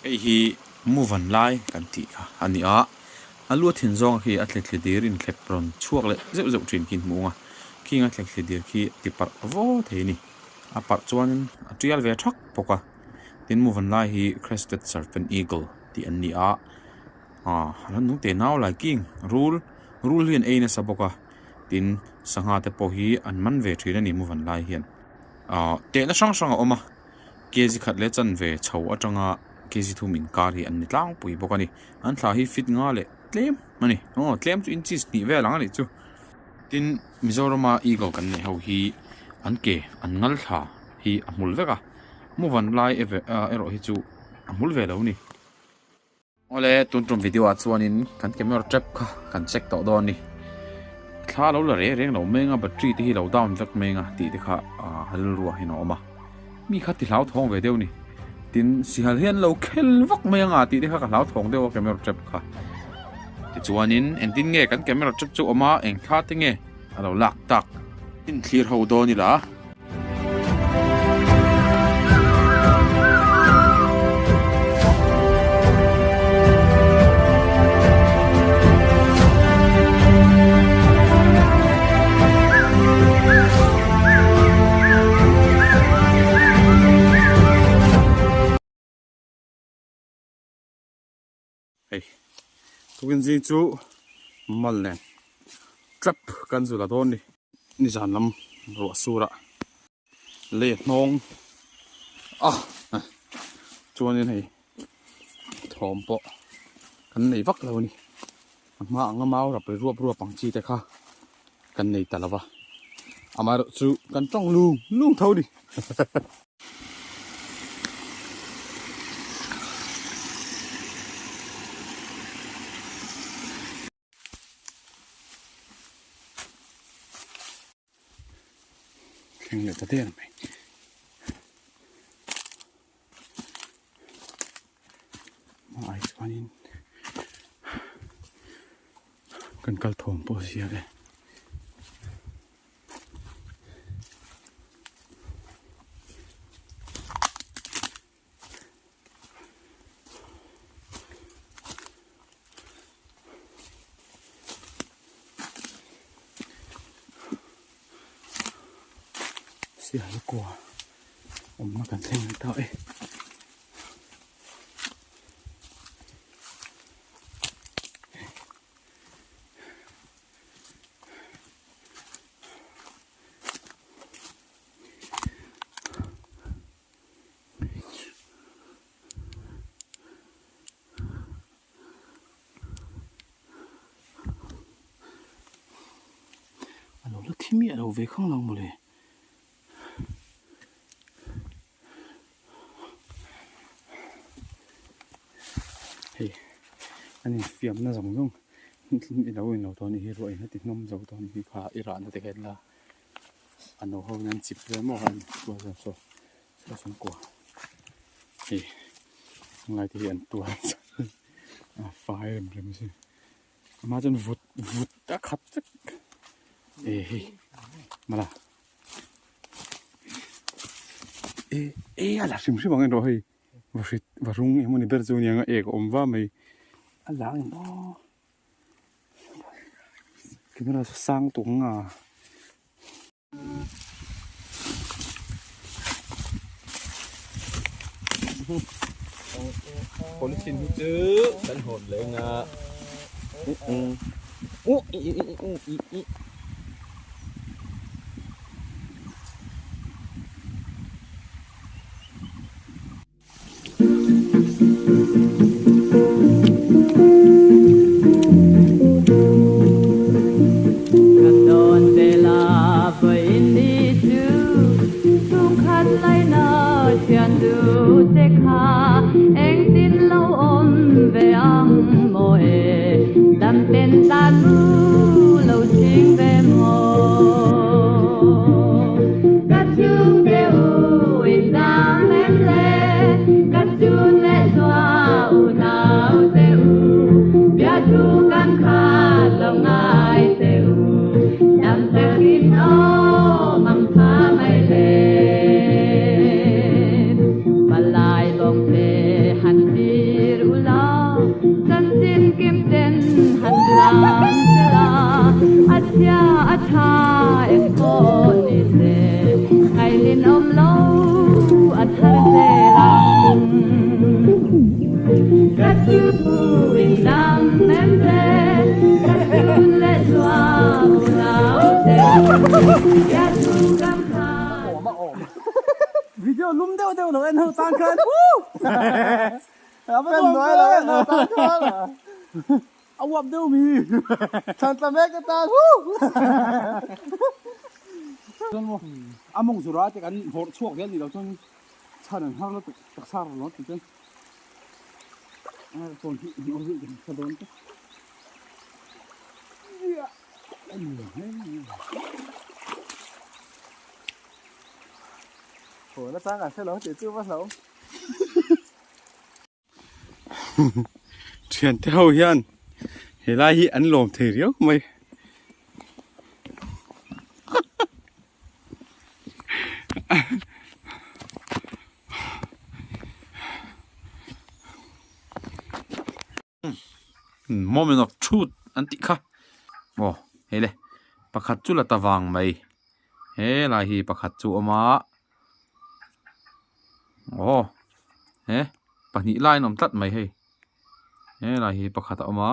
Hei hi muvan lai kan tih kha a ni a, a lu a thin zawng khi a thlethli dir inthlep rawn chhuak leh zeuh zeuh thin khi hmuh ang a, khing a thlethli dir khi ti parh vaw thei a ni. A parh chuanin a tial ve thak bawk a, tin muvan lai hi crested serpent eagle tih an ni a, ah a nung te nau lai king rul rul hi an ei nasa bawk a, tin sangha te pawh hi an man ve thin a ni muvan lai hian. Ah tehna hrang hrang a awm a. Kg khat leh chanve chho atanga kg thum inkar hi an ni tlangpui bawk a ni. An thla hi fit nga leh tlem a ni. Aw tlem chu inches hnih vel ang a nih chu. Tin, Mizorama eagle kan neih ho hi an ke an ngal thla hi a hmul vek a. Muvan lai erawh hi chu a hmul ve lo a ni. Awle tun tum video ah chuanin kan camera trap kha kan check tawh dawn a ni. Thla lo la reng reng lo meng a battery te hi lo down vek meng a tih te kha ah rilru ah hian a awm a. Mi kha ti hlauthawng ve deuh a ni. Tin sihal hian lo khel vak mai anga tih te kha ka hlauthawng deuh a camera trap kha. Tichuanin engtin nge kan camera trap chu awm a eng thla te nge a lo lak tak. Inthlir ho dawn ila. Hei tukin zing chu mal nen trap kan zul a dawn ni. Nizan lam ruah surah lei a hnawng a chuanin hei thawm pawh kan nei vak lo a ni. A hma anga mau rap leh ruap ruap ang chi te kha kan nei ta lo va amaherawhchu kan tawng lung lung tho a ni. Thleng leh ta der mai. Hma ai chuanin kan kal thawm pawh a zia e. Sial kua awmna kan thleng ta e. A lo la thi miah lo ve khang lo mawle. Hei an infiamna zawng zawng i lo in lo tawh a nih hi ruah in a ti hnawm zo tawh a nih hi kha i rahna te kha en la a no ho in an chip ve maw khan tual zawng saw saw chhungkua hei ngai te hi an tual a fai rem rem a sin amah chuan vut vut a khat vek e hei mala e e a la hrim hrim ang erawh hei va hrit va rung emaw ni ber chu aniang a ek a awm va mai a la ang em aw. Camera chu sang tung a. Polythene hi chu kan hawn leng a. Tan khan woo! A va nuam ve! Tan khan a uap deuh mi. Thlan tla mek atan woo! Chuan maw a mawng zura te kan vawrh chhuak zel ni lo chuan chhan an har lutuk taksa rawn lo ti chuan phone hi an awr zui kan hre dawn te. Phone atang an hre lo tih chu va hlauh. Thiante ho hian helai hi an lawm thei riau mai. Moment of truth an tih kha aw hei le pakhat chu la ta vang mai he lai hi pakhat chu a awm a aw he pahnih lai an awm tlat mai hei he lai hi pakhat a awm a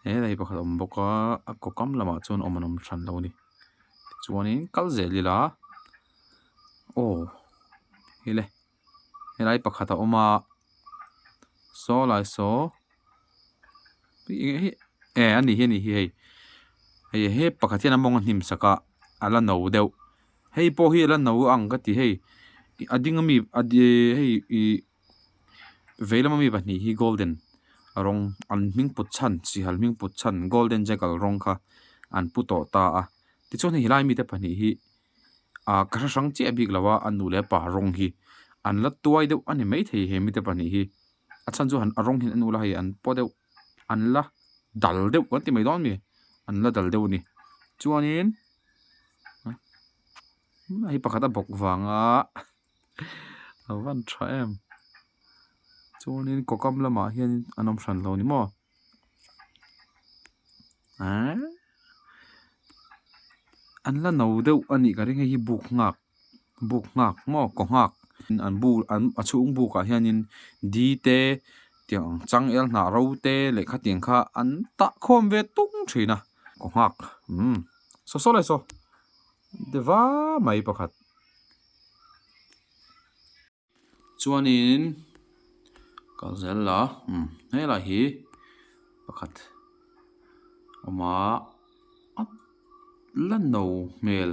he lai hi pakhat a awm bawk a a kaw kam lamah chuan awm an awm hran lo a ni tichuanin kal zel ila aw hei le. Helai pakhat a awm a saw lai saw eh a ni hi a ni hi hei hei he pakhat hian a mawng a hnim sak a a la no deuh hei pawh hi a la no ang ka ti hei a ding ami a hei ih vei lama mi pahnih hi golden rawng an hming put chhan sihal hming put chhan golden jackal rawng kha an pu tawh ta a tichuan hei helai mite pahnih hi. ah ka hre hrang chiah bik lo a a nu leh a pa rawng hi an la tuai deuh a ni maithei he mite pahnih hi a chhan chu han a rawng hian a nu la hei an paw deuh an la dal deuh kan ti mai dawn mi an la dal deuh a ni chuanin hei pakhat a bawk vanga a van tha em chuanin kawkam lamah hian an awm hran lo ni maw. Eee an la no deuh a nih ka ring hei hi buk nghak buk nghak maw kaw nghak an bu an a chhung buk ah hianin di te tiang ang changel hnah ro te leh khatiang kha an tah khawm ve tung thin a kaw nghak umm saw saw lai saw deva mai pakhat. Chuanin kal zel la umm helai hi pakhat awm a a la no hmel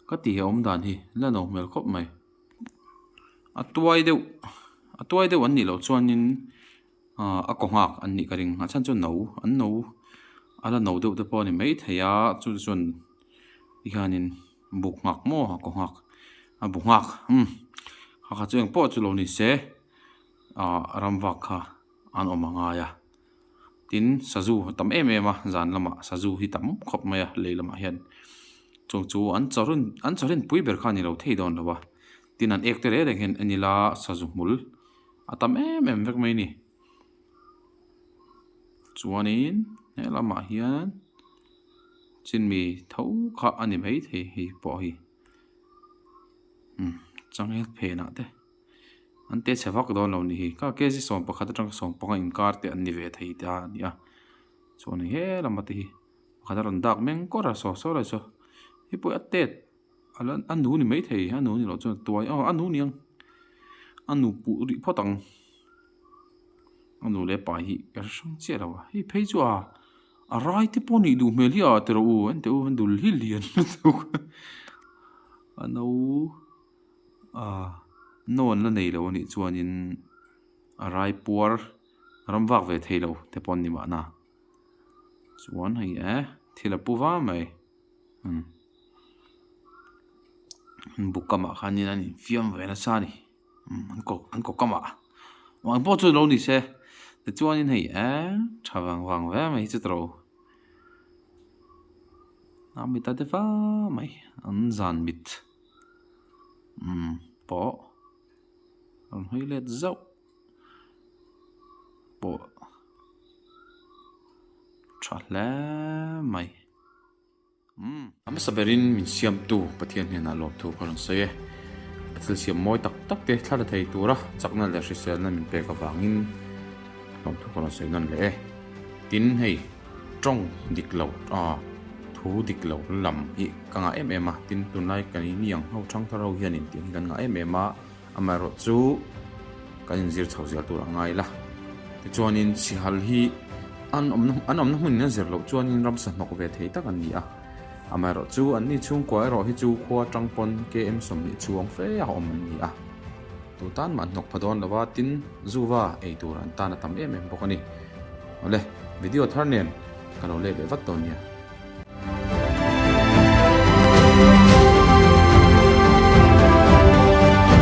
ka ti hi a awm dan hi la no hmel khawp mai a tuai deuh a tuai deuh an nih loh chuanin ahh a kaw nghak an nih ka ring a chhan chu no an no a la no deuh te pawh a ni maithei a chu chuan tihianin buk nghak maw a kaw nghak a bu nghak umm kha kha chu eng pawh chu lo ni se ahh ram vak kha an awm a ngai a tin sazu a tam em em a zan lamah sazu hi tam khawp mai a lei lamah hian chung chu an chaw rin an chaw rin pui ber kha a ni lo thei dawn lo a tin an ek te reng reng hian en ila sazu hmul a tam em em vek mai a ni chuanin he lamah hian chinmi tho kha a ni maithei hei pawh hi umm changel phenah te an te chhe vak dawn lo ni hi ka kg 11 atanga 15 inkar te an ni ve thei ta a ni a chuan he lama te hi pakhat a rawn dak meng kawr a saw saw lai saw hei pawh hi a tet. A la a nu ni maithei a nu ni loh chuan a tuai aw a nu ni ang a nu puh rih phawt ang a nu leh pa hi ka hre hrang chiah lo a hei phei chu a a rai te pawh nih duh hmel hi a ti rawh u en teh u a dul hi lian lutuk a no ah no an la nei lo a nih chuanin a rai puar ram vak ve thei lo te pawh an ni mahna chuan hei eh thil a pu va mai. Umm an buk kamah khanin an infiam ve nasa a ni umm an kaw an kaw kamah eng pawh chu lo ni se tichuanin hei eee tha vang vang ve mai hi chu tawh a mit a te va mai an zan mit umm pawh an hawi let zauh pawh tha hle mai. Umm. A hmasa berin min siamtu Pathian hnenah lawmthu ka rawn sawi e. A thil siam mawi tak tak te thla la thei tura chakna leh hriselna min pek avangin lawmthu ka rawn sawi nawn leh e. Tin, hei tawng dik lo ah thu dik lo lam hi ka ngah em em a, tin tunlai kan ni ang ho thangthar ho hianin tih hi kan ngah em em a. Amaherawhchu kan inzir chho zel tur a ngai la. Tichuanin sihal hi an awmna an awmna hmunin an zir loh chuanin ramsa hnawk ve thei tak an ni a. Amaherawhchu anni chhungkua erawh hi chu khua atang pawn KM 20 chhuang fe a awm an ni a. Tu tan mah an hnawk pha dawn lo a, tin zuva ei tur an tan a tam em em bawk a ni. Awle, video thar nen ka lo let leh vat dawn nia.